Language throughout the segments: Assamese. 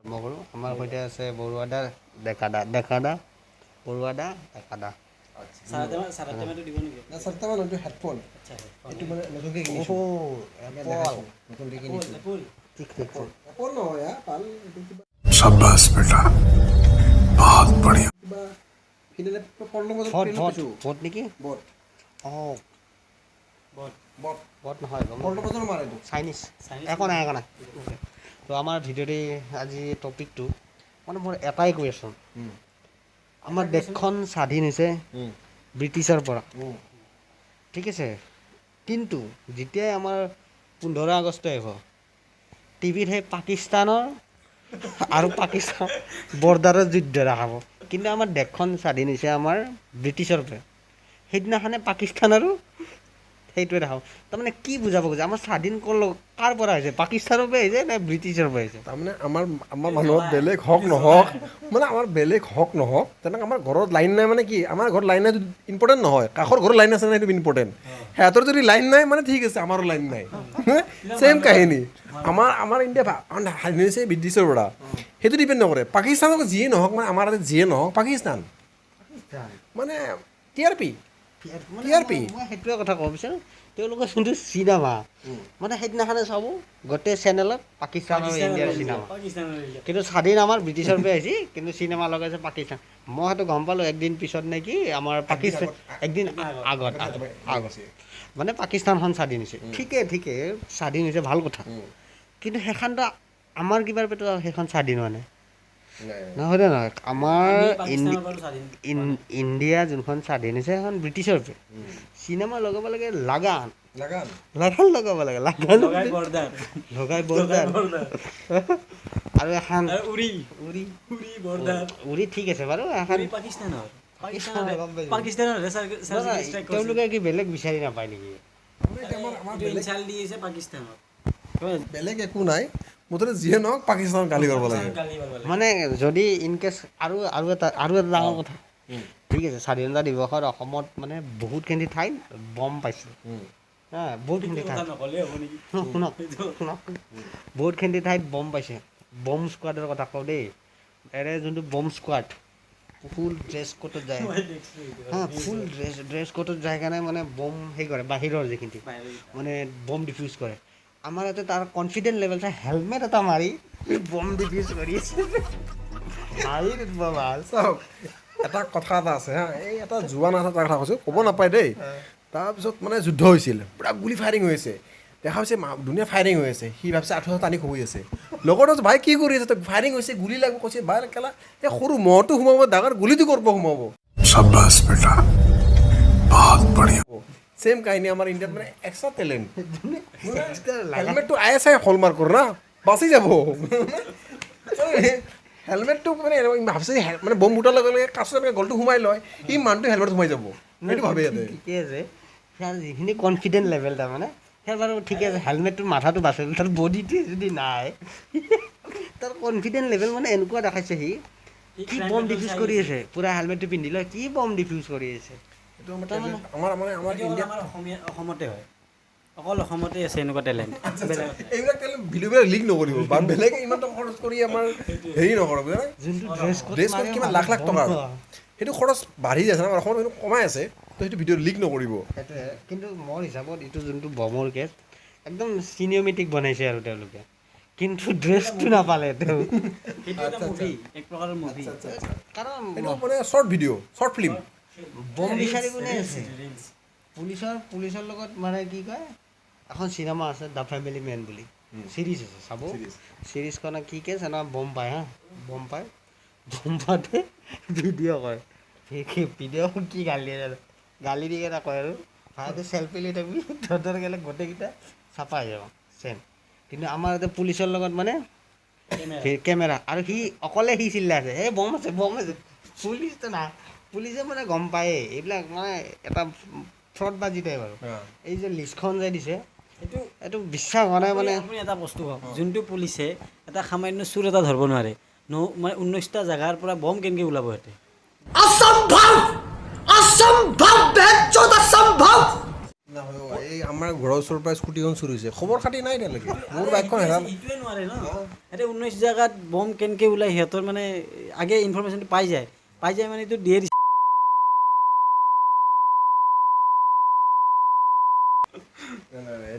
আৰম্ভ কৰোঁ। আমাৰ সৈতে আছে বৰুৱা দা, ডেকা দা, ডেকা দা, বৰুৱা দা, ডেকা দা। চাৰাটেমাটো দিব নেকি? না, চাৰিটামান। এইটো হেডফোন। আচ্ছা। এইটো মানে নতুনকৈ কিনিছোঁ। এপল। নতুনকৈ কিনিছোঁ। এপল। ঠিক ঠিক। এপল নহয়, পাল এইটো কিবা। शाबाश बेटा, बहुत बढ़िया। কিবা সিদিনা পল্টন বজাৰত ভোট ট্ৰেইনত ভোট পাইছোঁ। ভোট নেকি? বট। অঁ। বট। বট। ভোট নহয়, গম পল্টন বজাৰৰ মাৰ এইটো। চাইনিজ। চাইনিজ। একো নাই, একো নাই। তো আমাৰ ভিডিঅ'টি আজি টপিকটো মানে মোৰ এটাই কুৱেশ্যন। আমাৰ দেশখন স্বাধীন হৈছে ব্ৰিটিছৰ পৰা, ঠিক আছে, কিন্তু যেতিয়াই আমাৰ 15 আগষ্ট আহিব, টিভিত সেই পাকিস্তানৰ আৰু পাকিস্তান বৰ্ডাৰৰ যুদ্ধ দেখাব। কিন্তু আমাৰ দেশখন স্বাধীন হৈছে আমাৰ ব্ৰিটিছৰ পৰা, সেইদিনাখনে পাকিস্তান আৰু সেইটোৱে দেখাব। তাৰমানে কি বুজাব খুজিছে? আমাৰ স্বাধীন কাৰ পৰা হৈছে? পাকিস্তানৰ পৰা হৈছে নে ব্ৰিটিছৰ পৰা হৈছে? তাৰমানে আমাৰ মানুহৰ বেলেগ হওক নহওক, মানে আমাৰ বেলেগ হওক নহওক, তেনেকৈ আমাৰ ঘৰত লাইন নাই মানে কি, আমাৰ ঘৰত লাইন নাই ইম্পৰ্টেণ্ট নহয়, কাষৰ ঘৰত লাইন আছে নাই সেইটো ইম্পৰ্টেণ্ট। সিহঁতৰ যদি লাইন নাই মানে ঠিক আছে, আমাৰো লাইন নাই, ছেম কাহিনী। আমাৰ ইণ্ডিয়া স্বাধীন হৈছে ব্ৰিটিছৰ পৰা, সেইটো ডিপেণ্ড নকৰে। পাকিস্তানক যিয়ে নহওক, মানে আমাৰ ইয়াতে যিয়ে নহওক, পাকিস্তান মানে টিআৰপি। মানে TRP। মই সেইটোৱে কথা ক'ব বিচাৰোঁ। তেওঁলোকৰ যোনটো চিনেমা, মানে সেইদিনাখনে চাব গোটেই চেনেলত পাকিস্তান আৰু ইণ্ডিয়াৰ চিনেমা। পাকিস্তানৰ ইণ্ডিয়া। কিন্তু স্বাধীন আমাৰ ব্ৰিটিছৰ পৰা আহিছে, কিন্তু চিনেমা লগাইছে পাকিস্তান। মই সেইটো গম পালোঁ একদিন পিছত নেকি আমাৰ পাকিস্তান, একদিন আগত আগত মানে পাকিস্তানখন স্বাধীন হৈছে। ঠিকে ঠিকে, স্বাধীন হৈছে, ভাল কথা, কিন্তু সেইখনতো আমাৰ কিবাৰ পেটো সেইখন স্বাধীন হোৱা নাই নহয় দে, নহয় আমাৰ আমি পাকিস্তানৰ পৰা স্বাধীন। ইণ্ডিয়া যোনখন স্বাধীন হৈছে, সেইখন ব্ৰিটিছৰ পৰা। চিনেমা লগাব লাগে লাগান। লাগান। লাগান লগাব লাগে, লাগান। লগাই বৰ্ডাৰ। লগাই বৰ্ডাৰ। বৰ্ডাৰ। আৰু এখন আৰু উৰি। উৰি। উৰি বৰ্ডাৰ। উৰি ঠিক আছে বাৰু, এখন উৰি পাকিস্তানৰ। পাকিস্তানৰ, গম পাইছোঁ। পাকিস্তানৰ নহয়, তেওঁলোকে কি বেলেগ বিচাৰি নাপায় নেকি? আমাৰ ইনচাল্ট দি আছে পাকিস্তানত। বেলেগ একো নাই, মুঠতে যিয়ে নহওক পাকিস্তানক গালি কৰিব লাগে। গালি পাৰিব লাগে। মানে যদি ইন কেছ আৰু এটা ডাঙৰ কথা, ঠিক আছে, স্বাধীনতা দিৱসত অসমত মানে বহুতখিনি ঠাইত বম পাইছে হা, বহুতখিনি সেইটো ঠাইত কথা নক'লেই হ'ব নেকি? শুনক শুনক, বহুতখিনি ঠাইত বম পাইছে। বম স্কোৱাডৰ কথা কওঁ দেই। এৰে যোনটো বম স্কোৱাড ফুল ড্ৰেছ কোটত যায়। মই দেখিছোঁ এইটো। হা, ফুল ড্ৰেছ ড্ৰেছ কোটত যায় কাৰণে মানে বম সেই কৰে, বাহিৰৰ যিখিনি মানে বম ডিফিউজ কৰে। আমাৰ ইয়াতে তাৰ কনফিডেণ্ট লেভেল চাই হেলমেট এটা মাৰি বম ডিফিউজ কৰি আছে। হাঁহি উঠিব ভাল। চাওক, এটা কথা এটা আছে হা, এই এটা জোৱান আছে, তাৰ কথা কৈছোঁ, ক'ব নাপায় দেই। তাৰপিছত মানে যুদ্ধ হৈছিল, পূৰা গুলি ফায়াৰিং হৈ আছে, দেখা পাইছে ধুনীয়া ফায়াৰিং হৈ আছে। সি ভাবিছে আঁঠুৱা টানি শুই আছে। লগত কৈছে, ভাই, কি কৰি আছে তই? ফায়াৰিং হৈছে, গুলি লাগিব। কৈছে, ভাই কেলা, এই সৰু মহটো সোমাব, ডাঙৰ গুলিটো কৰিব সোমাব? शाबाश बेटा, बहुत बढ़िया। ছেম কাহিনী আমাৰ ইণ্ডিয়াত মানে এক্সট্ৰা টেলেণ্ট। হেলমেটটো আইএছআই হলমাৰ্ক কৰ না, বাচি যাব। হেলমেটটো মানে এনেকুৱা ভাবিছে যে মানে বম ফুটাৰ লগে লগে কাছত এনেকৈ গলটো সোমাই লয়, সি মানুহটো হেলমেট সোমাই যাব, সেইটো ভাবে ইয়াতে। ঠিকে আছে, সেয়াৰ যিখিনি কনফিডেণ্ট লেভেল, তাৰমানে সেয়াৰ বাৰু ঠিকে আছে, হেলমেটটোৰ মাথাটো বাচে, তাৰ বডিটোৱে যদি নাই, তাৰ কনফিডেণ্ট লেভেল মানে এনেকুৱা দেখাইছে, সি কি বম ডিফিউজ কৰি আছে, পূৰা হেলমেটটো পিন্ধি লয় কি বম ডিফিউজ কৰি আছে। এইটো আমাৰ talent, আমাৰ মানে আমাৰ এইটো অকল ইণ্ডিয়াত আমাৰ অসমীয়া অসমতে হয়, অকল অসমতে আছে এনেকুৱা টেলেণ্ট। এইবিলাক টেলেণ্ট ভিডিঅ'বিলাক লিক নকৰিব বা বেলেগে ইমান টকা খৰচ কৰি আমাৰ হেৰি নকৰক, বুজিলা? যোনটো ড্ৰেছ কোড ড্ৰেছ কোড কিমান লাখ লাখ টকাৰ, সেইটো খৰচ বাঢ়ি যাইছে, আমাৰ অসমত সেইটো কমাই আছে, তো সেইটো ভিডিঅ' লিক নকৰিব। সেইটোৱে। কিন্তু মোৰ হিচাপত এইটো যোনটো বমৰ কেছ, একদম চিনেমেটিক বনাইছে আৰু তেওঁলোকে, কিন্তু ড্ৰেছটো নাপালে তেওঁ। সেইটো এটা মুভি, এক প্ৰকাৰৰ মুভি। কাৰণ সেইটো মানে শ্বৰ্ট ভিডিঅ', শ্বৰ্ট ফিল্ম। বম বিচাৰি কোনে আছে? পুলিচৰ লগত মানে কি কয়, এখন চিনেমা আছে the family man বুলি, চিৰিজ আছে, চাব। চিৰিজখনত কি কেছ, এনেকুৱা বম পায় হা, বম পায়, বম পাওঁতে ভিডিঅ' কৰে, ভিডিঅ' কি গালি দিয়ে জানো? গালি দি কেনে কয় আৰু, ভাই, তই চেলফি লৈ থাকিবি, তহঁতৰ গ'লে গোটেইকেইটা চাফা হৈ যাব, চেম। কিন্তু আমাৰ ইয়াতে পুলিচৰ লগত মানে কেমেৰা আৰু সি অকলে, সি চিল্লাই আছে, এই বম আছে, বম আছে, পুলিচটো নাই। পুলিচে মানে গম পায়েই, এইবিলাক মানে এটা ফ্ৰড বাজি টাইপ। আৰু এই যে লিষ্টখন যে দিছে, সেইটো এইটো বিশ্বাস হোৱা নাই মানে। আপুনি এটা বস্তু কওক, যোনটো পুলিচে এটা সামান্য চোৰ এটা ধৰিব নোৱাৰে, ন মানে 19টা জেগাৰ পৰা বম কেনেকৈ ওলাব সিহঁতে? असंभव, असंभव, बहनचोद, असंभव। নহয়, এই আমাৰ ঘৰৰ ওচৰৰ পৰা স্কুটিখন চুৰ হৈছে, খবৰ খাতি নাই এতিয়ালৈকে। মোৰ বাইকখন হেৰাল। এইটোৱে নোৱাৰে ন। এতিয়া 19 জেগাত বম কেনেকৈ ওলায়, সিহঁতৰ মানে আগে ইনফৰমেশ্যনটো পাই যায়, পাই যায় মানে এইটো দিয়ে দিছে। নাই, নাই,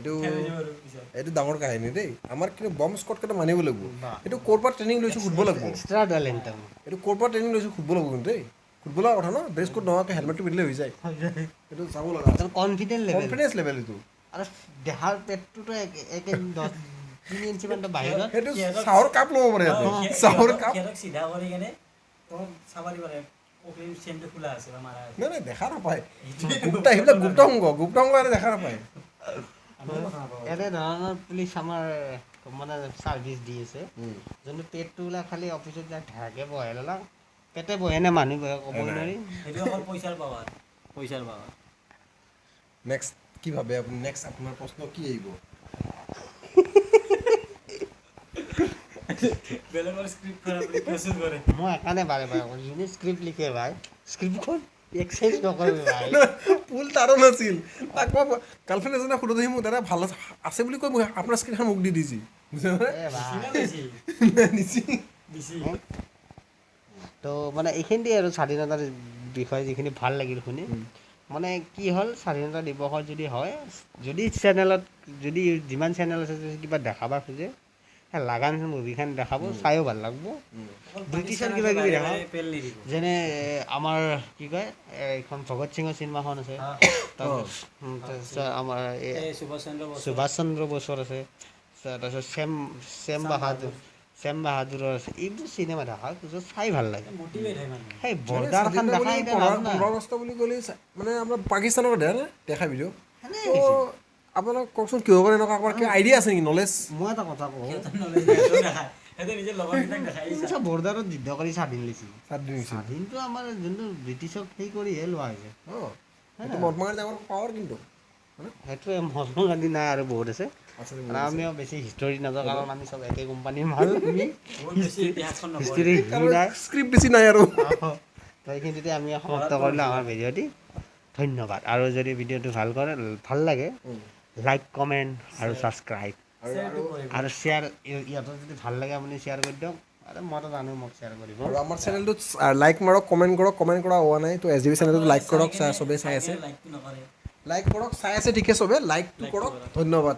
এইটো ডাঙৰ কাহিনী দেই। আমাৰ কিন্তু বম স্কট কেইটা মানিব লাগিব। এইটো ক'ৰ পৰা ট্ৰেইনিং লৈছোঁ সুধিব লাগিব। Extra talent. এইটো ক'ৰ পৰা ট্ৰেইনিং লৈছোঁ সুধিব লাগিব কিন্তু দেই। সুধিব লগা কথা ন, ড্ৰেছ কোড নোহোৱাকৈ হেলমেটটো পিন্ধিলে হৈ যায়। এইটো চাব লগা। কনফিডেণ্ট লেভেল, কনফিডেঞ্চ লেভেল এইটো। আৰু দেহাৰ পেটটোতো এক 10-3 ইঞ্চিমান বাহিৰত। সেইটো চাহৰ কাপ ল'ব পাৰে ইয়াতে, চাহৰ কাপ। সিহঁতক চিধা কৰি কেনে তলত চাব দিব লাগে, পকৰীৰ চেনটো খোলা আছে বা মাৰা আছে। নাই নাই, দেখা নাপায়। গুপ্তা, সেইবিলাক গুপ্ত সংঘ, গুপ্ত সংঘ আৰু দেখা নাপায়। এনে ধৰণৰ পুলিচ আমাৰ মানে চাৰ্ভিচ দি আছে, যোনটো পেটটো ওলাই খালি অফিচত যাই ঢাকে বহাই ল'লা। পেটে বহে নে মানুহ বহে ক'ব নোৱাৰি। সেইটো অকল পইচাৰ পাৱাৰ, পইচাৰ পাৱাৰ। নেক্সট কি ভাবে আপুনি? নেক্সট আপোনাৰ প্ৰশ্ন কি আহিব? বেলেগৰ স্ক্ৰিপ্ট কৰা বুলি প্ৰশ্ন কৰে। মই সেইকাৰণে বাৰে বাৰে কওঁ, যোনে স্ক্ৰিপ্ট লিখে ভাই, স্ক্ৰিপ্টখন এক্সাৰচাইজ নকৰিবি ভাই। পুল তাৰো নাছিল। তাক মই গাৰ্লফ্ৰেণ্ড এজনে সোধোতে সি মোক দাদা ভাল আছে বুলি কৈ মোক আপোনাৰ স্ক্ৰীণখন মোক দি দিছি, বুজিছানে? এ ভাই। কিমান বেছি? নিছি। বেছি। তো মানে এইখিনিতে আৰু স্বাধীনতাৰ বিষয়ে যিখিনি ভাল লাগিল শুনি। মানে কি হ'ল, স্বাধীনতা দিৱসত যদি হয়, যদি চেনেলত, যদি যিমান চেনেল আছে, যদি কিবা দেখাব খোজে, সেই লাগান মুভিখন দেখাব, চায়ো ভাল লাগব। ব্ৰিটিছৰ কিবা কিবি দেখা পেল নিদিব। যেনে আমাৰ কি কয়, এইখন ভগত সিঙৰ চিনেমাখন আছে, তাৰপিছত আমাৰ এই এই সুভাষ চন্দ্ৰ বসু, সুভাষ চন্দ্ৰ বসুৰ আছে, তাৰপিছত চেম বাহাদুৰৰ আছে। এইবোৰ চিনেমা দেখা পিছত চাই ভাল লাগে। মটিভেট হয় মানুহ। সেই বৰ্ডাৰখন দেখা এতিয়া লাভ নাই। 15 আগষ্ট বুলি ক'লে মানে আপোনাৰ পাকিস্তানৰ দেখা নে দেখা ভিডিঅ'। সেনেই তো আপোনাক কওকচোন, কিহৰ কাৰণে এনেকুৱা? আপোনাৰ কিবা আইডিয়া আছে নেকি, নলেজ? মই এটা কথা কওঁ। সিহঁতৰ knowledge নাই, সিহঁতেও দেখায়। সিহঁতে নিজৰ লগৰকেইটাক দেখায়, এই চা। বৰ্ডাৰত যুদ্ধ কৰি স্বাধীন লৈছিল? স্বাধীন হৈছিল। স্বাধীনটো আমাৰ যোনটো ব্ৰিটিছক সেই কৰিহে লোৱা হৈছে। অঁ, সেইটো মহাত্মা গান্ধী ডাঙৰ পাৱাৰ কিন্তু। সেইটোৱে। মহাত্মা গান্ধী নাই, আৰু বহুত আছে। আছে। আৰু আমিও বেছি হিষ্টৰী নাযাওঁ, কাৰণ আমি চব একে কোম্পানীৰ মাল আমি। বহুত বেছি ইতিহাসখন নপঢ়ে। হিষ্টৰী নাই। স্ক্ৰিপ্ট বেছি নাই আৰু। তো এইখিনিতে আমি সমাপ্ত কৰিলোঁ আমাৰ ভিডিঅ'টি। ধন্যবাদ। আৰু যদি ভিডিঅ'টো ভাল লাগে, লাইক, কমেণ্ট আৰু ছাবস্ক্ৰাইব শ্বেয়াৰটো কৰিব। আৰু শ্বেয়াৰ। ইহঁতৰ যদি ভাল লাগে, আপুনি শ্বেয়াৰ কৰি দিয়ক। আৰু মইতো জানো মোক শ্বেয়াৰ কৰিব। আৰু আমাৰ চেনেলটোত লাইক মাৰক, কমেণ্ট কৰক। কমেণ্ট কৰা হোৱা নাই তো, এছ ডি বি চেনেলটোত লাইক কৰক। চবেই চাই আছে। লাইকটো নকৰে। লাইক কৰক। চাই আছে ঠিকে, চবে লাইকটো কৰক। ধন্যবাদ।